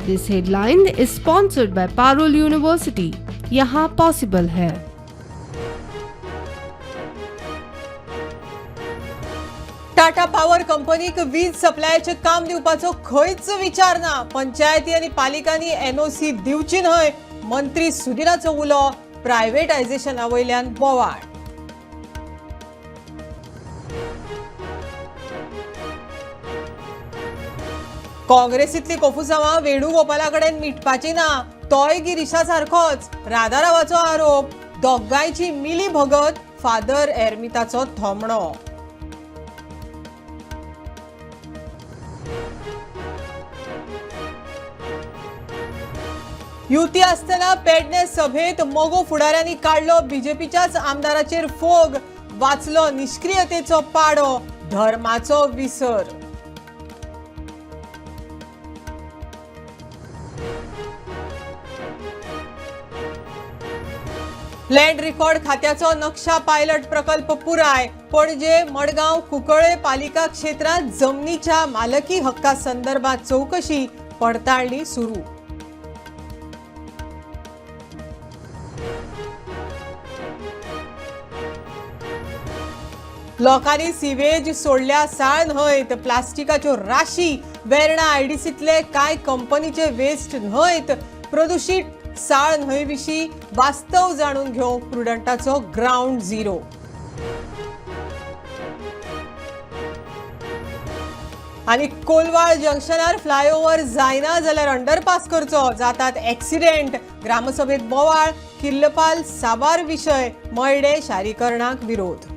This headline is sponsored by Parul University. यहाँ possible है। Tata power कंपनीक वीज सप्लायाचें काम दिवपाचो खंयच विचार ना. पंचायती आनी पालिकांनी एनओसी दिवची न्हय, मंत्री सुदिनाचो उलो. प्रायव्हेटायझेशना वयल्यान बोवाळ. काँग्रेसीतली कोफुसांवां वेणुगोपाला कडेन मिटपाची ना, तोय गिरीशा सारकोच, राधारावाचो आरोप. दोगांयची मिली भगत, फादर एर्मिताचो थोमणो. युती आसतना पेडणे सभेत मगो फुडाऱ्यांनी काडलो बीजेपीच्याच आमदाराचेर फोग. वाचलो निष्क्रियतेचो पाडो, धर्माचो विसर. लँड रिकॉर्ड खात्याचो नक्षा पायलट प्रकल्प पुराय. पणजे, मडगांव, कुंकळे पालिका क्षेत्रात जमनीच्या मालकी हक्का संदर्भात चौकशी पडताळणी सुरू. लोकांनी सिवेज सोडल्या साळ न्हंयत प्लास्टिकाच्यो राशी. वेर्णा आयडीसीतले कांय कंपनीचे वेस्ट न्हंयत प्रदुशीत. साळ न्हंय विशीं वास्तव जाणून घेवंक प्रुडंटाचो ग्रावंड झिरो. आनी कोलवाळ जंक्शनार फ्लायओव्हर जायना जाल्यार अंडरपास करचो, जातात एक्सिडेंट. ग्रामसभेत बोवाळ. किल्लपाल साबार विशय. मयडे शारीकरणाक विरोध.